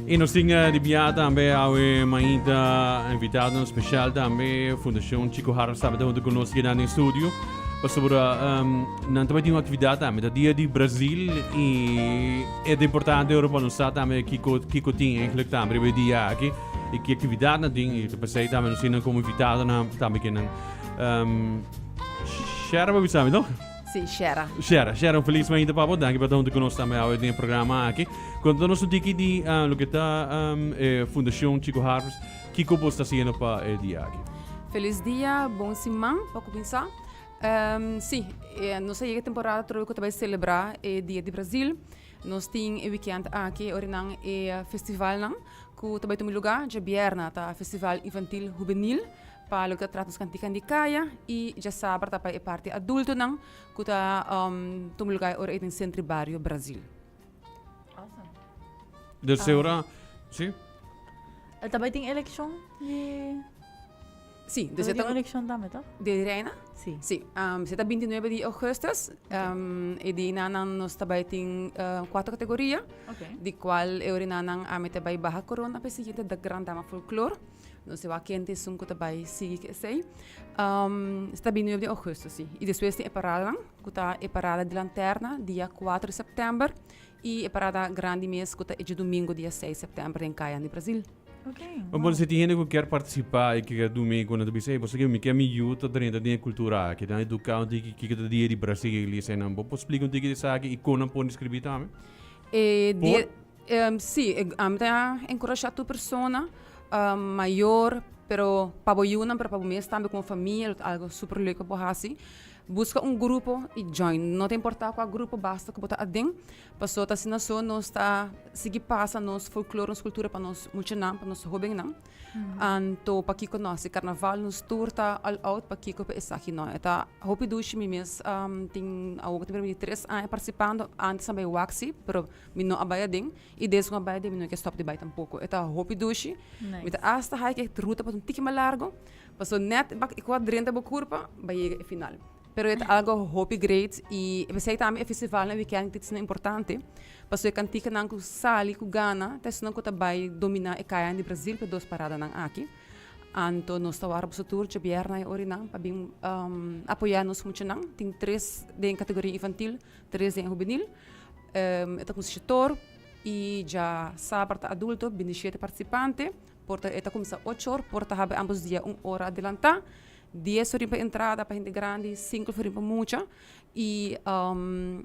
I nos tin di bia tambe awe mainta invitadonan special tambe, Fundacion Chico Harms tambe ta hunto cu nos kinan den studio. Pasobra nan ta bai tin un actividad tambe, ta dia di Brazil y e ta importante ora pa nos sa tambe kico kico tin eigenlijk tambe riba e dia aki y ki actividadnan tin y ta pesey tambe nos tin nan como invitadonan tambe kinan. Shera bo bisa mi, no? Sí, Shera. Shera, Shera, un feliz mainta pa bo. Danki pa ta hunto cu nos tambe awe den e programa aki. Conta nos un tiki di uh, loke ta um, e Fundacion Chico Harvest. Kiko bo sta haciendo pa e dia aki? Feliz dia, bon siman pa cuminsa. Um, sí, eh, nos a yega temporada trobe cu ta bay celebra e Dia di Brazil. Nos tin e weekend aki orinan e festivalnan cu ta bay tuma lugar. Djabierna ta Festival Infantil Juvenil. Pa loke ta trata nos kantikan di kaya i djasabra ta pa e parti adultonan ku ta tuma luga e ora ei den Sentro di Bario Brazil. Awesome. Dus e ora, si? E ta bai tin elekshon di. Si, dus e ta tin elekshon tambe to? Di reina? Si. Si, si ta 29 di augustus, e dianan nos ta bai tin kuater kategoria, di kual e orinanan ami ta bai baha korona pa e siguiente da Gran Dama Folklor. No sé wak kende esun ku ta bai sigui ku esei. Ta bini di augustus, si. I despues tin e paradanan, ku ta e parada di lanterna dia kuater di sèptèmber i e parada grandi mes ku ta e djadumingu dia seis sèptèmber den Kayan di Brazil. Bo por si tin hende ku kier partisipá i kier dumi ku nan ta bisa, ey, bo sa ke mi kier mi yu ta drenta den e kultura aki, ta eduká un tiki kiko ta dia di Brazil i eseinan. Bo por splika un tiki di esaki i kon nan por inskribí tambe? E dia. Por? Sí, ami ta enkurashá tur persona, mayor, pero pa bo yunan, pero pa bo mes tambe komo famia, lo ta algu super leuk pa bo hasi. Buska un grupo i join. No ta importá kua grupo, basta ku bo ta aden. Pasobra ta asina so nos ta sigui pasa nos folklor, nos kultura pa nos muchanan, pa nos hóbennan. Anto pakiko no? Si karnaval nos tur ta all out, pakiko pa esaki no? E ta hopi dushi mi mes tin awor tin promé di tres aña partisipando. Antes a bai wak si, pero Mi no a bai aden y des cu a bai aden mi no ke stop di bai tampoco. E ta hopi dushi. Mi ta hasta haya ke ruta por ta un tiki mas largo, paso net bak cu a drenta bo curpa ba yega e final. Pero e ta algo hopi great y pesey tambe e festivalnan weekend ta asina importante, paso e canticanan cu sali cu gana ta esunnan cu ta bai domina e cayanan di Brazil pa e dos paradanan aki. Anto nos ta wara boso tur djabièrnè e orinan pa bin apoya nos muchanan. Tin tres den categoria infantil, tres den hubenil. E ta kumsa shetor i djasabra ta adulto, bintishete partisipante. Por ta e ta kumsa ocho or, por ta habi ambos dia un ora adelantá. Dies florin pa entrada pa hende grandi, sinku florin pa mucha. I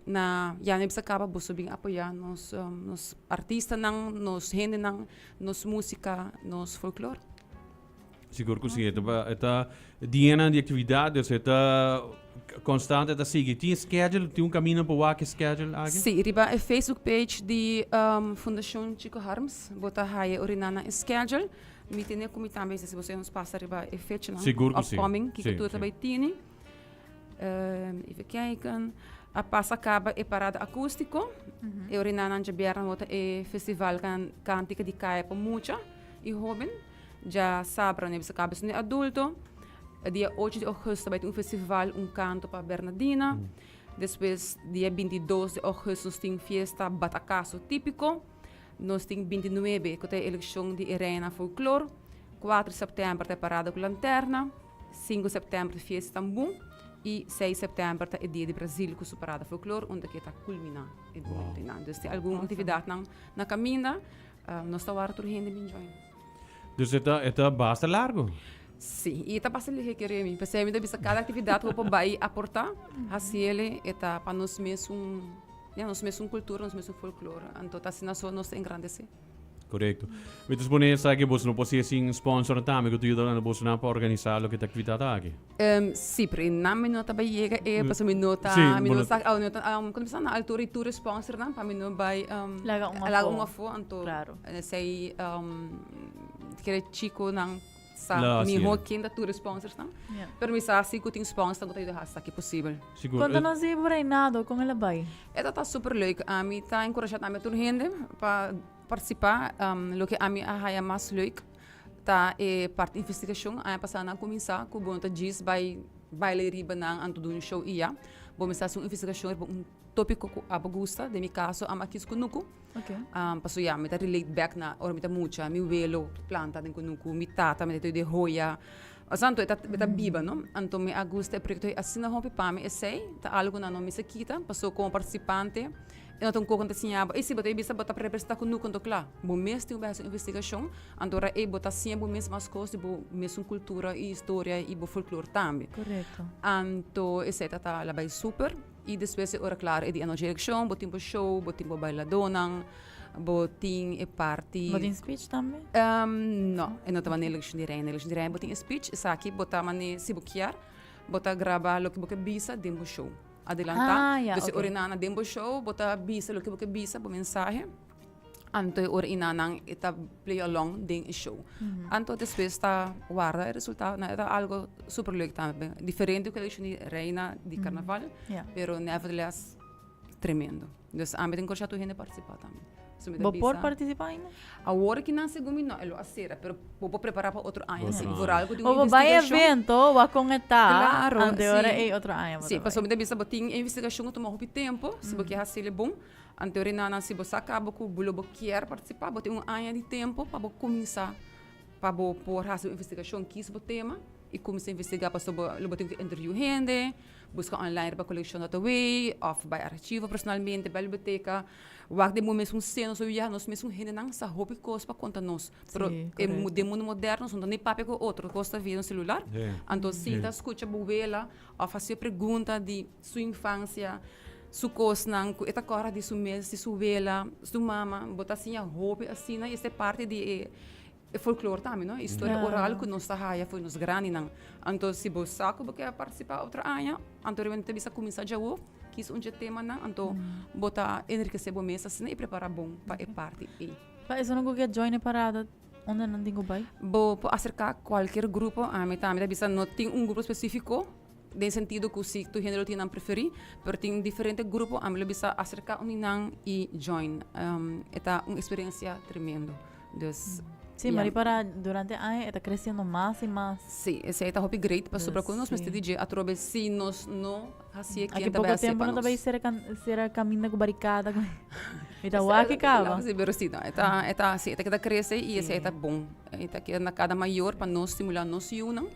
na ya no bisa kaba boso bin apoyá nos nos artistanan, nos hendenan, nos músika, nos folklor. Sigur ku si, e ta e ta dianan di aktividat, dus e ta konstante ta sigui. Tin schedule, tin un kaminda pa wak e schedule aki? Si, riba e Facebook page di Fundashon Chico Harms bo ta haya oriná nan e schedule. Mi tene ku mi tambe si boso nos pasa riba e fechanan Sigur ku si. upcoming kiko tur ta bai tini. Even kijken. A pasa kaba e parada akústiko. E oriná nan djabièrnè bo ta e festival kantika di kaya pa mucha i hóben. Djasabra no bisa kaba esnan di adulto. E dia ocho di augustus ta bai tin un festival un kanto pa Bernadina. Despues dia 22 di augustus nos tin fiesta Batakaso tipiko. Nos tin 29 ku ta e elekshon di e reina folklor. Kuater di sèptèmber ta e parada ku lanterna. Sinku di sèptèmber ta fiesta tambú. I seis sèptèmber ta e dia di Brazil ku su parada folklor unda ke ta kulminá e momento. Dus tin algun aktividatnan na kaminda. Nos ta wara tur hende bin join. Dus e ta, e ta basta largo. Sí, i e ta basta lihe kere mi. P'esei mi ta bisa kada aktividat ku bo por bai aportá, hasi el, e ta pa nos mesun, ya, nos mesun kultura, nos mesun folklore. Anto ta asina so nos ta engrandesé. Korekto. Mi ta supone esaki boso no por sigue sin sponsor tambe ku ta yuda bosonan pa organisá loke ta aktividat aki. Sí, pero e nan mi no ta bai yega e, pasobra mi no ta, Sí, mi bo no no sa, no ta, kuando mi sa na altura di tur e sponsornan pa mi no bai Laga un laga un afó. afó, anto Claro. esei kere chikonan sa La hasi mihó el. ken ta tur e sponsorsnan. Ja. Pero mi sa si ku tin sponsornan ku ta yuda hasi esaki posibel. Sigur. Konta nos di bo reinado, kon el a bai? E ta ta super leuk. Ami ta enkurashá tambe tur hende pa partisipá. Loke ami a haya mas leuk Ta e parti investigashon aña pasá nan a kuminsá ku bo no ta djis bai baila riba nan anto duna un show i ya. Bo mester hasi un investigashon riba un tópiko ku abo gusta. Den mi kaso ami a kis kunuku. Okay. Paso ya, mi ta relate back na ora mi ta mucha, mi welo planta den kunuku, mi tata mi ta toy den hoya. Osea, anto e ta, e ta biba, no? Anto mi a gusta e proyekto ei asina hopi pa mi esei ta algu nan no mester kita, paso komo partisipante e no ta un kos ku nan ta siña bo, ey si bo ta e bisa bo ta representá kunuku anto kla. Bo mes tin ku bai hasi un investigashon, anto ora ei bo ta siña bo mes mas kos di bo mesun kultura i historia i bo folklor tambe. Korekto. Anto esei ta ta la bai super. I despues e ora klaro e di anochi elekshon, bo tin bo show, bo tin bo bailadónan, bo tin e parti. Bo tin speech tambe? No, e no ta manera elekshon di reina. Elekshon di reina bo tin e speech, esaki bo ta manera si bo kier, bo ta graba loke bo ke bisa den bo show. Adelantá. Ah, ya, Dus e oké. ora nan den bo show bo ta bisa loke bo ke bisa, bo mensahe. Anto e ora inanan e ta play along den e show. Anto despues ta warda e resultado. Nou, e ta algo super leuk tambe. Diferente ku elekshon di reina di karnaval, pero nevertheless tremendo. Dus ami ta enkurashá tur hende partisipá tambe. So mi ta Bo por bisa- partisipá ainda? Awor ki nan segun mi no, e lo a sera, pero bo por prepará pa otro aña si. Otro aña. Vooral ku tin O un bo bai investigashon. evento, wak kon e ta, Claro, ante ora si. ei otro aña bo Si, ta bai. pasobra mi ta bisa bo tin e investigashon ku tuma hopi tempu, si bo ke hasiel bon. Anto Renana, si bo sa caba cu bo lo bo kier participa, bo tin un aña di tempo pa bo cuminsa, pa bo por haci un investigacion, kies bo tema y cuminsa investiga pasobra bo lo bo tin cu interview hende, busca online riba coleccion dot away of bay archivo personalmente, bay biblioteca, wak den bo mesun seno, so ya nos mesun hendenan sa hopi cos pa conta nos, pero e den mundo moderno nos no ta ni papia cu otro, cos ta via nos celular, anto si ta scucha bo wela of haci pregunta di su infancia, su kosnan ku e ta kòrda di su mes, di su wela, su mama, bo ta siña hopi asina i esei parti di e e folklor tambe no, historia oral ku nos ta haya for nos grandinan. Anto si bo sa ku bo ke partisipá otro aña, anto riba ta bisa kuminsá djawo, kis un dje temanan, anto bo ta enrikesé bo mes asina i prepará bon pa e parti ei. Pa esun ku ke join e parada, unda nan tin ku bai? Bo por aserká kualkier grupo, ami tambe ta bisa no tin un grupo spesífiko. Den sentido ku si tur hende lo tin nan preferí, pero tin diferente grupo, ami lo bisa aserká un di nan i join. E ta un eksperensia tremendo. Dus, Sí, ya. ma ripara durante aña e ta kresiendo mas i mas. Sí, esei ta hopi great pasobra Dus, ku nos mester sí. di dje atrobe si nos no hasié Aki ken ta poko bai hasié tempo pa no ta bai nos. sera kan sera kaminda ku barikada ku mi ta wak e kaba. Sí, pero sí, no, e ta e ta sí, e ta keda krese i esei Sí. ta bon. E ta keda na kada mayor pa nos stimulá nos yunan.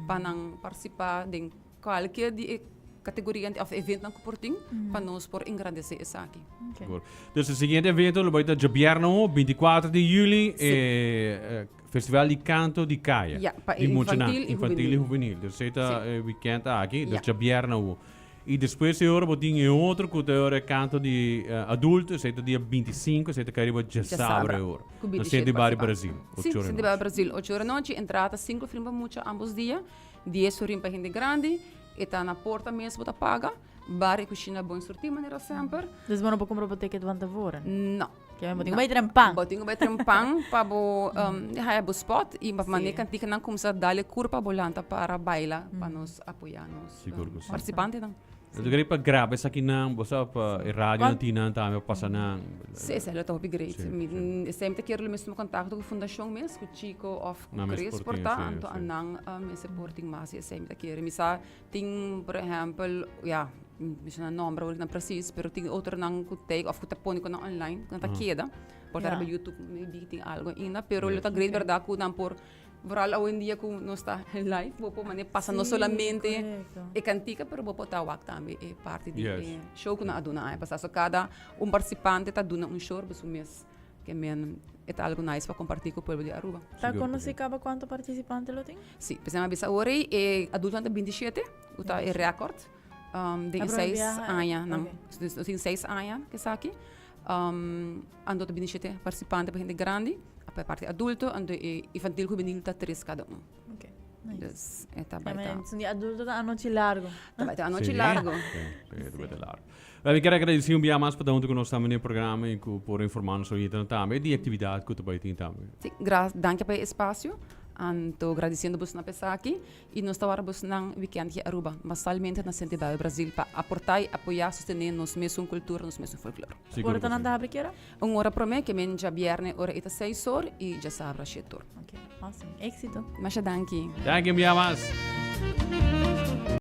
pa nan partisipá den kualke di e kategoria òf eventnan ku por tin pa nos por engrandesé esaki. Sigur. Dus e siguiente evento lo bai ta djabièrnè 24 di yüli e Festival di Kanto di Kaya. Ya, pa Di muchanan, infantil i infantil i hubenil. hubenil. Dus esei ta e weekend aki, dus Ya. djabièrnè awo. I despues e ora bo tin e otro ku ta e ora e kanto di adulto, esei ta dia 25, esei ta kai riba djasabra e ora. Ku Na 27 Sint di Bario participantes. Brasil, Sí, ocho ora Sint di Bario nochi. Brasil, ocho ora nochi, entrada sinku florin pa mucha ambos dia, dies florin pa hende grandi, e ta na porta mes bo ta paga, bar i kushina bon surtí manera semper. Dus bo no por kumpra bo ticket van tevoren? No. Ke men bo tin ku bai trempan. Bo tin ku bai trempan pa bo haya bo spot i pa mane kantiganan kumsa dale kurpa bo lanta para baila pa nos apoya nos Sigur ku si. partisipantenan. Bo ta kere pa graba esakinan, bo sa pa e radionan tin nan tambe pa pasa nan. Si, esei lo ta hopi great. Si, Mi si. esei mi ta kere lo mes tuma kontakto ku fundashon mes, ku Chico òf ku Nan mes Chris por por tin, ta, si, anto si. anan mester por tin mas i esei mi ta kere. Mi sa Tin, por ehèmpel, ya, mi sa nan nòmber awor nan presis, pero tin otronan ku take òf ku ta pone ku nan online, ku nan ta keda. Por ta riba YouTube maybe tin algu ainda, pero lo ta great bèrdat ku nan por, vooral awendia ku nos ta live, bo por manera pasa no solamente e kantika, pero bo por ta wak tambe e parti di e show ku nan a duna aña pasá. So kada un partisipante ta duna un show riba su mes. Ke men e ta algu nice pa kompartí ku pueblo di Aruba. Ta konosí kaba kuantu partisipante lo tin? Sí, p'esei mi a bisa ora ei e adultonan ta 27, ku ta e rèkòrt den e seis añanan. Dus nos tin seis aña ku esaki. Anto ta 27 partisipante pa hende grandi, pa e parti adulto, anto e infantil hubenil ta tres kada un. Dus e ta bai ta. Di adulto ta anochi largo. Ta bai ta anochi largo. Sí, ta bai ta largo. Mi kier agradeci un bia mas pa ta hunto cu nos tambe den e programa y cu por informa nos oyentenan tambe di e actividad cu ta bay tin tambe. Sí, danki pa e espacio. Anto gradiciendo bosonan pa esaki y nos ta wara bosonan weekend aki Aruba, masalmente na Sint Ibabio Brasil pa aporta y apoya, sostene nos mesun cultura, nos mesun folklor. Sigur Ora cu ta nan si. ta habri ki ora? Un ora prome, ke men djabierne ora e ta seis or y djasabra shete or. Ok, awesome. Éxito. Masha danki. Danki un bia mas.